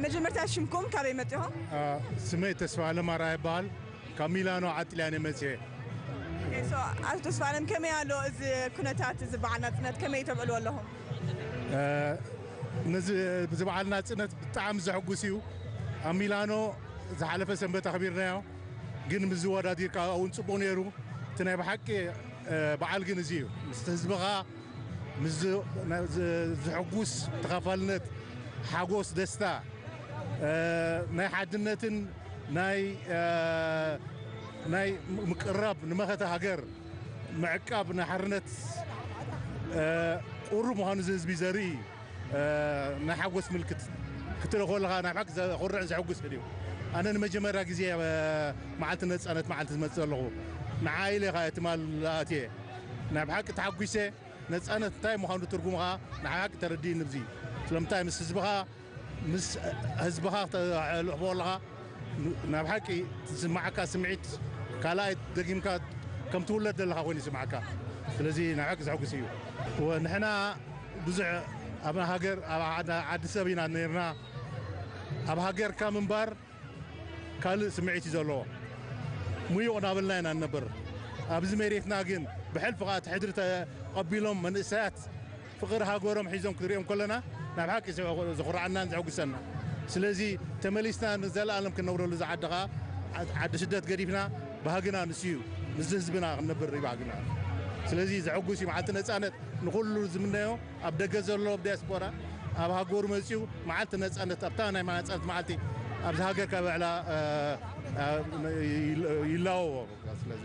መጀመርታ ሽምኩም ካበይ መጺኹም? ስመይ ተስፋ ኣለማራ ይበሃል። ካብ ሚላኖ ዓጥልያን መጽኤ። ኣቶ ተስፋለም ከመይ ኣሎ እዚ ኩነታት እዚ በዓል ናጽነት ከመይ ተብዕልዎ ኣለኹም? ነዚ በዓል ናጽነት ብጣዕሚ ዘሐጉስ እዩ። ኣብ ሚላኖ ዝሓለፈ ሰንበት ኣኽቢርናዮ፣ ግን ምስ ዝወዳዲርካ እውን ጽቡቕ ነይሩ። እቲ ናይ ብሓቂ በዓል ግን እዚ እዩ። ምስ ህዝብኻ ምስ ዘሐጉስ ተኻፋልነት፣ ሓጎስ፣ ደስታ፣ ናይ ሓድነትን ናይ ናይ ምቅራብ ንመኸተ ሃገር ምዕቃብ ናይ ሓርነት ቁሩብ ምዃኑ እዚ ህዝቢ ዘርኢ ናይ ሓጎስ ምልክት ክትርኢ ከለኻ ናይ ሓቂ ዘኹርዕን ዘሐጉስን እዩ። ኣነ ንመጀመርያ ግዜ መዓልቲ ነፃነት መዓልቲ ዝመፅእ ዘለኹ ንዓ ኢለ ኢኻ ትማል ኣትየ ናይ ብሓቂ ተሓጒሰ። ነፃነት እንታይ ምዃኑ ትርጉሙ ከዓ ንሓቂ ተረዲእኒ። ብዚ ስለምንታይ ምስ ህዝብኻ ምስ ህዝብኻ ተሕልፎ ኣለኻ ናብ ሓቂ ዝስማዓካ ስምዒት ካልኣይ ደጊምካ ከም ትውለድ ዘለኻ ኮይኑ ይስማዓካ። ስለዚ ናብ ሓቂ ዘሐጉስ እዩ። ንሕና ብዙሕ ኣብ ሃገር ኣብ ዓዲ ሰብ ኢና ነርና። ኣብ ሃገርካ ምንባር ካልእ ስምዒት እዩ ዘለዎ። ሙዩቕ ናበልና ኢና ንነብር። ኣብዚ መሬትና ግን ብሕልፊ ከዓ እቲ ሕድሪ ተቐቢሎም መንእሰያት ፍቕሪ ሃገሮም ሒዞም ክትሪኦም ከለና ናብ ሓቂ ዘኹርዓናን ዘሐጉሰና። ስለዚ ተመሊስና ንዘለኣለም ክንነብረሉ ዝዓዲ ከዓ ዓዲ ስደት ገዲፍና ባህግና ንስዩ ምስዚ ህዝብና ክንነብር ባህግና። ስለዚ ዘሐጉስ እዩ መዓልቲ ነፃነት ንኩሉ ዝምነዮ ኣብ ደገ ዘሎ ዲያስፖራ ኣብ ሃገሩ መፂኡ መዓልቲ ነፃነት ኣብታ ናይ ነፃነት መዓልቲ ኣብዚ ሃገር ካብ ዕላ ይላወ ስለዚ